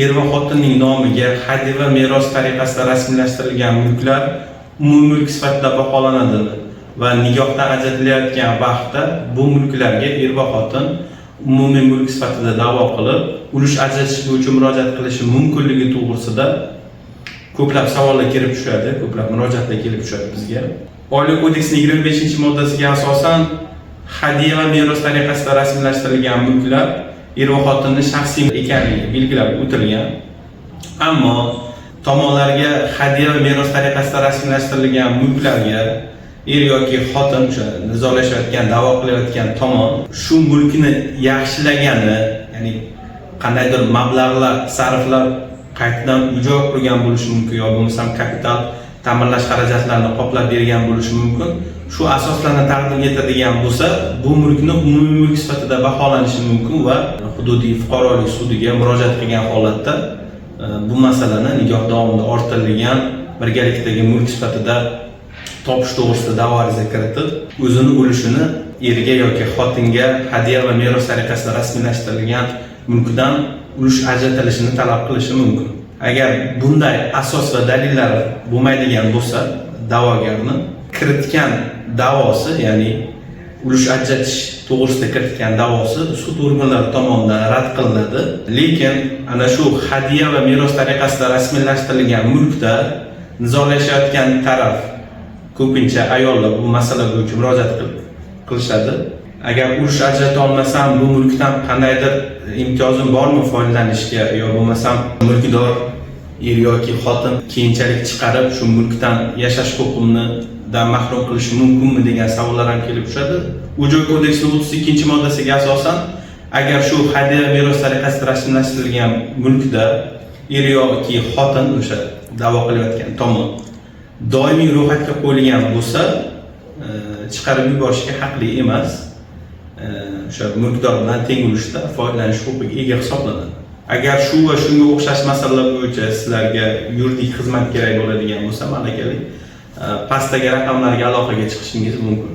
Er va xotinning nomiga hadya va meros tariqasida rasmiylashtirilgan mulklar umumiy mulk sifatida baholanadimi va nikohdan ajratilayotgan vaqtda bu mulklarga er va xotin umumiy mulk sifatida da'vo qilib, ulush ajratish bo'yicha murojaat qilishi mumkinligi to'g'risida ko'plab savollar kelib tushadi, ko'plab murojaatlar kelib tushadi bizga. Oila kodeksining 25-moddasiga asosan hadya va meros tariqasida rasmiylashtirilgan mulklar er va xotinning shaxsiy ekanligi belgilab o'tilgan. Ammo tomonlarga hadya va meros tariqasida rasmiylashtirilgan mulklarga er yoki xotin, o'sha nizolashayotgan, da'vo qilayotgan tomon shu mulkni yaxshilagani, ya'ni qandaydir mablag'lar sarflab qaytadan uy-joy qurgan bo'lishi mumkin yo bo'lmasam kapital ta'mirlash xarajatlarini qoplab bergan bo'lishi mumkin. Shu asoslarni taqdim etadigan bo'lsa, bu mulkni umumiy mulk sifatida baholanishi mumkin va hududiy fuqarolik sudiga murojaat qilgan holatda bu masalani nikoh davomida orttirilgan birgalikdagi mulk sifatida topish to'g'risida da'vo ariza kiritib, o'zini ulushini erga yoki xotinga hadya va meros tariqasida rasmiylashtirilgan mulkdan ulush ajratilishini talab qilishi mumkin. Agar bunday asos va dalillar bo'lmaydigan bo'lsa, da'vogarni kiritgan da'vosi, ya'ni ulush ajratish to'g'risida kiritgan da'vosi sud organlari tomonidan rad qilinadi. Lekin ana shu hadya va meros tariqasida rasmiylashtirilgan mulkda nizolashayotgan taraf, ko'pincha ayollar bu masala bo'yicha murojaat qilishadi. Agar ulush ajrata olmasam, bu mulkdan qandaydir imtiyozim bormi foydalanishga yo bo'lmasam mulkdor er yoki xotin keyinchalik chiqarib, shu mulkdan yashash huquqimnidan mahrum qilishi mumkinmi degan savollar ham kelib tushadi. Uy-joy kodeksining 32-moddasiga asosan, agar shu hadya va meros tariqasida rasmiylashtirilgan mulkda er yoki xotin, o'sha da'vo qilayotgan tomon doimiy ro'yxatga qo'yilgan bo'lsa, chiqarib yuborishga haqli emas. O'sha mulkdor bilan teng ulushda foydalanish huquqiga ega hisoblanadi. Agar shu va shunga o'xshash masalalar bo'yicha sizlarga yuridik xizmat kerak bo'ladigan bo'lsa, malakali, pastdagi raqamlarga aloqaga chiqishingiz mumkin.